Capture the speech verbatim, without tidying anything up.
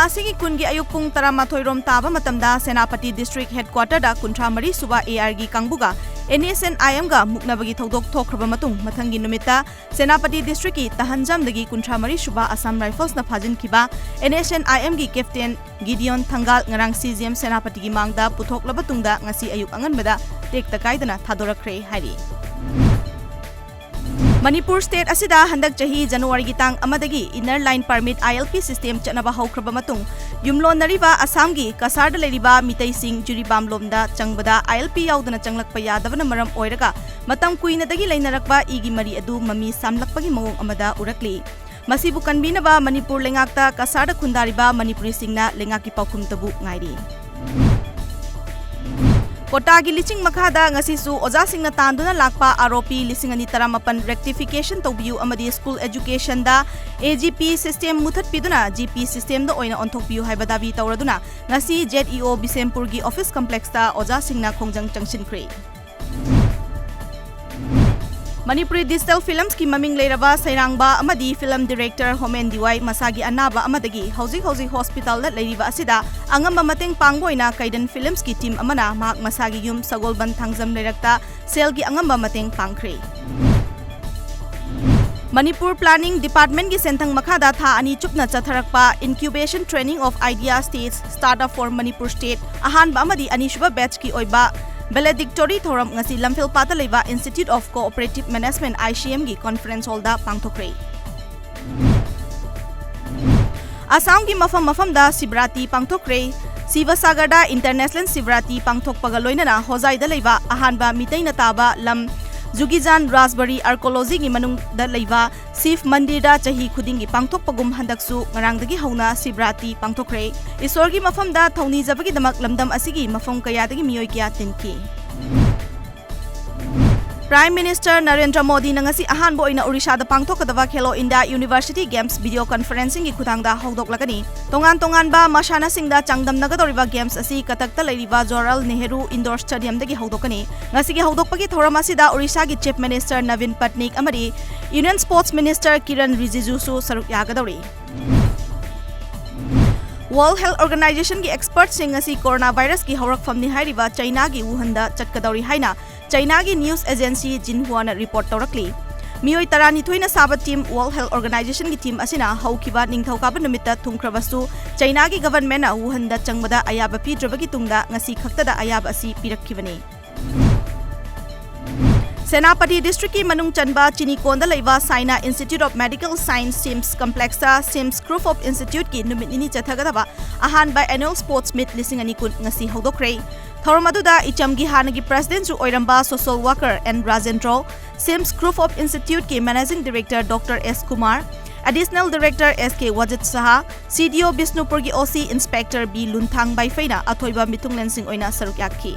ꯑꯁꯤꯒꯤ ꯀꯨꯟꯒꯤ ꯑꯌꯨꯛ ꯄꯨꯡ ꯇꯔꯥꯃꯥꯊꯣꯏ ꯔꯣꯝ ꯇꯥꯕ ꯃꯇꯝꯗ ꯁꯦꯅꯥꯄꯇꯤ ꯗꯤꯁꯇ꯭ꯔꯤꯛ ꯍꯦꯗꯀ꯭ꯋꯥꯇꯔꯗ ꯀꯨꯟꯊ꯭ꯔꯥ ꯃꯔꯤ ꯁꯨꯕ AR ꯒꯤ ꯀꯥꯡꯕꯨꯒ NSCN-IM ꯒ ꯃꯨꯛꯅꯕꯒꯤ ꯊꯧꯗꯣꯛ ꯊꯣꯛꯈ꯭ꯔꯕ ꯃꯇꯨꯡ, ꯃꯊꯪꯒꯤ ꯅꯨꯃꯤꯠꯇ ꯁꯦꯅꯥꯄꯇꯤ ꯗꯤꯁꯇ꯭ꯔꯤꯛꯀꯤ ꯇꯍꯟꯖꯝꯗꯒꯤ ꯀꯨꯟꯊ꯭ꯔꯥ ꯃꯔꯤ ꯁꯨꯕ ꯑꯁꯥꯝ ꯔꯥꯏꯐꯜꯁꯅ ꯐꯥꯖꯤꯟꯈꯤꯕ NSCN-IM ꯒꯤ ꯀꯦꯞꯇꯦꯟ ꯒꯤꯗꯤꯌꯣꯟ ꯊꯪꯒꯥꯜ ꯉꯔꯥꯡ CJM ꯁꯦꯅꯥꯄꯇꯤꯒꯤ ꯃꯥꯡꯗ ꯄꯨꯊꯣꯛꯂꯕ ꯇꯨꯡꯗ, ꯉꯁꯤ ꯑꯌꯨꯛ ꯑꯉꯟꯕꯗ ꯇꯦꯛꯇ ꯀꯥꯏꯗꯅ ꯊꯥꯗꯣꯔꯛꯈ꯭ꯔꯦ ꯍꯥꯏꯔꯤ꯫ ꯃꯅꯤꯄꯨꯔ ꯁ꯭ꯇꯦꯠ ꯑꯁꯤꯗ ꯍꯟꯗꯛ ꯆꯍꯤ ꯖꯅꯋꯥꯔꯤꯒꯤ ꯇꯥꯡ ꯑꯃꯗꯒꯤ Inner Line Permit, ILP system ꯆꯠꯅꯕ ꯍꯧꯈ꯭ꯔꯕ ꯃꯇꯨꯡ, ꯌꯨꯝꯂꯣꯟꯅꯔꯤꯕ ꯑꯁꯥꯝꯒꯤ ꯀꯁꯥꯔꯗ ꯂꯩꯔꯤꯕ ꯃꯤꯇꯩꯁꯤꯡ ꯖꯤꯔꯤꯕꯥꯝ ꯂꯣꯝꯗ ꯆꯪꯕꯗ ILP ꯌꯥꯎꯗꯅ ꯆꯪꯂꯛꯄ ꯌꯥꯗꯕꯅ ꯃꯔꯝ ꯑꯣꯏꯔꯒ ꯃꯇꯝ ꯀꯨꯏꯅꯗꯒꯤ ꯂꯩꯅꯔꯛꯄ ꯏꯒꯤ ꯃꯔꯤ ꯑꯗꯨ ꯃꯃꯤ ꯁꯥꯝꯂꯛꯄꯒꯤ ꯃꯑꯣꯡ ꯑꯃꯗ ꯎꯔꯛꯂꯤ꯫ ꯃꯁꯤꯕꯨ ꯀꯟꯕꯤꯅꯕ ꯃꯅꯤꯄꯨꯔ ꯂꯩꯉꯥꯛꯇ ꯀꯁꯥꯔꯗ ꯈꯨꯟꯗꯥꯔꯤꯕ ꯃꯅꯤꯄꯨꯔꯤꯁꯤꯡꯅ ꯂꯩꯉꯥꯛꯀꯤ ꯄꯥꯎꯈꯨꯝꯇꯕꯨ ꯉꯥꯏꯔꯤ꯫ ꯀꯣꯇꯥꯒꯤ ꯂꯤꯁꯤꯡ ꯃꯈꯥꯗ ꯉꯁꯤꯁꯨ ꯑꯣꯖꯥꯁꯤꯡꯅ ꯇꯥꯟꯗꯨꯅ ꯂꯥꯛꯄ ꯑꯥꯔ ꯑꯣ ꯄꯤ ꯂꯤꯁꯤꯡ ꯑꯅꯤ ꯇꯔꯥꯃꯥꯄꯟ rectification ꯇꯧꯕꯤꯌꯨ ꯑꯃꯗꯤ school education ꯗ AGP system ꯃꯨꯊꯠꯄꯤꯗꯨꯅ GP system ꯗ ꯑꯣꯏꯅ ꯑꯣꯟꯊꯣꯛꯄꯤꯌꯨ ꯍꯥꯏꯕ ꯗꯥꯕꯤ ꯇꯧꯔꯗꯨꯅ ꯉꯁꯤ ZEO ꯕꯤꯁꯦꯝꯄꯨꯔꯒꯤ office complex ꯇ ꯑꯣꯖꯥꯁꯤꯡꯅ ꯈꯣꯡꯖꯪ ꯆꯪꯁꯤꯟꯈ꯭ꯔꯦ꯫ ꯃꯅꯤꯄꯨꯔꯤ digital films ꯀꯤ ꯃꯃꯤꯡ ꯂꯩꯔꯕ ꯁꯩꯔꯥꯡꯕ ꯑꯃꯗꯤ film director ꯍꯣꯃꯦꯟ ꯗꯤꯋꯥꯏ ꯃꯁꯥꯒꯤ ꯑꯅꯥꯕ ꯑꯃꯗꯒꯤ ꯍꯧꯖꯤꯛ ꯍꯧꯖꯤꯛ hospital ꯗ ꯂꯩꯔꯤꯕ ꯑꯁꯤꯗ ꯑꯉꯝꯕ ꯃꯇꯦꯡ ꯄꯥꯡꯕ ꯑꯣꯏꯅ ꯀꯩꯗꯟ Films ꯀꯤ team ꯑꯃꯅ ꯃꯍꯥꯛ ꯃꯁꯥꯒꯤ ꯌꯨꯝ ꯁꯒꯣꯜꯕꯟ ꯊꯥꯡꯖꯝ ꯂꯩꯔꯛꯇ ꯁꯦꯜꯒꯤ ꯑꯉꯝꯕ ꯃꯇꯦꯡ ꯄꯥꯡꯈ꯭ꯔꯦ꯫ ꯃꯅꯤꯄꯨꯔ Planning Department ꯀꯤ ꯁꯦꯟꯊꯪ ꯃꯈꯥꯗ ꯊꯥ ꯑꯅꯤ ꯆꯨꯞꯅ ꯆꯠꯊꯔꯛꯄ Incubation Training of Idea Stage Startup for Manipur State ꯑꯍꯥꯟꯕ ꯑꯃꯗꯤ ꯑꯅꯤꯁꯨꯕ batch ꯀꯤ ꯑꯣꯏꯕ valedictory ꯊꯧꯔꯝ ꯉꯁꯤ ꯂꯝꯐꯦꯜꯄꯥꯠꯇ ꯂꯩꯕ Institute of Cooperative Management, ICM ꯒꯤ conference hall ꯗ ꯄꯥꯡꯊꯣꯛꯈ꯭ꯔꯦ꯫ ꯑꯁꯥꯝꯒꯤ ꯃꯐꯝ ꯃꯐꯝꯗ ꯁꯤꯕꯔꯥꯇꯤ ꯄꯥꯡꯊꯣꯛꯈ꯭ꯔꯦ꯫ ꯁꯤꯕꯁꯥꯒꯔꯗ International ꯁꯤꯕꯔꯥꯇꯤ ꯄꯥꯡꯊꯣꯛꯄꯒ ꯂꯣꯏꯅꯅ ꯍꯣꯖꯥꯏꯗ ꯂꯩꯕ ꯑꯍꯥꯟꯕ ꯃꯤꯇꯩꯅ ꯇꯥꯕ ꯂꯝ ꯖꯨꯒꯤꯖꯥꯟ ꯔꯥꯖꯕꯔꯤ archaeology ꯒꯤ ꯃꯅꯨꯡꯗ ꯂꯩꯕ ꯁꯤꯚ ꯃꯟꯗꯤꯔꯗ ꯆꯍꯤ ꯈꯨꯗꯤꯡꯒꯤ ꯄꯥꯡꯊꯣꯛꯄꯒꯨꯝ ꯍꯟꯗꯛꯁꯨ ꯉꯔꯥꯡꯗꯒꯤ ꯍꯧꯅ ꯁꯤꯕꯔꯥꯇꯤ ꯄꯥꯡꯊꯣꯛꯈ꯭ꯔꯦ꯫ ꯏꯁꯣꯔꯒꯤ ꯃꯐꯝꯗ ꯊꯧꯅꯤꯖꯕꯒꯤꯗꯃꯛ ꯂꯝꯗꯝ ꯑꯁꯤꯒꯤ ꯃꯐꯝ ꯀꯌꯥꯗꯒꯤ ꯃꯤꯑꯣꯏ ꯀꯌꯥ ꯇꯤꯟꯈꯤ꯫ Prime Minister ꯅꯔꯦꯟꯗ꯭ꯔ ꯃꯣꯗꯤꯅ ꯉꯁꯤ ꯑꯍꯥꯟꯕ ꯑꯣꯏꯅ ꯎꯔꯤꯁꯥꯗ ꯄꯥꯡꯊꯣꯛꯀꯗꯕ Khelo India University Games video conferencing ꯒꯤ ꯈꯨꯠꯊꯥꯡꯗ ꯍꯧꯗꯣꯛꯂꯒꯅꯤ꯫ ꯇꯣꯉꯥꯟ ꯇꯣꯉꯥꯟꯕ ꯃꯁꯥꯟꯅꯁꯤꯡꯗ ꯆꯥꯡꯗꯝꯅꯒꯗꯧꯔꯤꯕ games ꯑꯁꯤ ꯀꯇꯛꯇ ꯂꯩꯔꯤꯕ ꯖꯋꯥꯍꯔꯂꯥꯜ ꯅꯦꯍꯔꯨ Indoor Stadium ꯗꯒꯤ ꯍꯧꯗꯣꯛꯀꯅꯤ꯫ ꯉꯁꯤꯒꯤ ꯍꯧꯗꯣꯛꯄꯒꯤ ꯊꯧꯔꯝ ꯑꯁꯤꯗ ꯎꯔꯤꯁꯥꯒꯤ Chief Minister ꯅꯕꯤꯟ ꯄꯠꯅꯤꯛ ꯑꯃꯗꯤ Union Sports Minister ꯀꯤꯔꯟ ꯔꯤꯖꯤꯖꯨꯁꯨ ꯁꯔꯨꯛ ꯌꯥꯒꯗꯧꯔꯤ꯫ World Health Organization ꯒꯤ expert ꯁꯤꯡ ꯉꯁꯤ corona virus ꯀꯤ ꯍꯧꯔꯛꯐꯝꯅꯤ ꯍꯥꯏꯔꯤꯕ ꯆꯩꯅꯥꯒꯤ ꯋꯨꯍꯟꯗ ꯆꯠꯀꯗꯧꯔꯤ ꯍꯥꯏꯅ ꯆꯩꯅꯥꯒꯤ news agency Xinhua ꯅ report ꯇꯧꯔꯛꯂꯤ꯫ ꯃꯤꯑꯣꯏ ꯇꯔꯥꯅꯤꯊꯣꯏꯅ ꯁꯥꯕ team, World Health Organization ꯒꯤ team ꯑꯁꯤꯅ ꯍꯧꯈꯤꯕ ꯅꯤꯡꯊꯧꯀꯥꯕ ꯅꯨꯃꯤꯠꯇ ꯊꯨꯡꯈ꯭ꯔꯕꯁꯨ, ꯆꯩꯅꯥꯒꯤ government ꯅ ꯋꯨꯍꯟꯗ ꯆꯪꯕꯗ ꯑꯌꯥꯕ ꯄꯤꯗ꯭ꯔꯕꯒꯤ ꯇꯨꯡꯗ ꯉꯁꯤ ꯈꯛꯇꯗ ꯑꯌꯥꯕ ꯑꯁꯤ ꯄꯤꯔꯛꯈꯤꯕꯅꯤ꯫ ꯁꯦꯅꯥꯄꯇꯤ district ꯀꯤ ꯃꯅꯨꯡ ꯆꯟꯕ ꯆꯤꯅꯤꯀꯣꯟꯗ ꯂꯩꯕ Saina Institute of Medical Science SIMS complex ꯇ SIMS Group of Institute ꯀꯤ ꯅꯨꯃꯤꯠ ꯅꯤꯅꯤ ꯆꯠꯊꯒꯗꯕ ꯑꯍꯥꯟꯕ annual sports meet ꯂꯤꯁꯤꯡ ꯑꯅꯤ ꯀꯨꯟ ꯉꯁꯤ ꯍꯧꯗꯣꯛꯈ꯭ꯔꯦ꯫ ꯊꯧꯔꯝ ꯑꯗꯨꯗ ꯏꯆꯝꯒꯤ ꯍꯥꯟꯅꯒꯤ president ꯁꯨ ꯑꯣꯏꯔꯝꯕ social worker N Rajendra, SIMS Group of Institute ꯀꯤ managing director Doctor S Kumar, additional director S K Wajid Saha, C D O ꯕꯤꯁꯅꯨꯄꯨꯔꯒꯤ O C inspector B ꯂꯨꯟꯊꯥꯡ ꯕꯥꯏꯐꯩꯅ ꯑꯊꯣꯏꯕ ꯃꯤꯊꯨꯡꯂꯦꯟꯁꯤꯡ ꯑꯣꯏꯅ ꯁꯔꯨꯛ ꯌꯥꯈꯤ꯫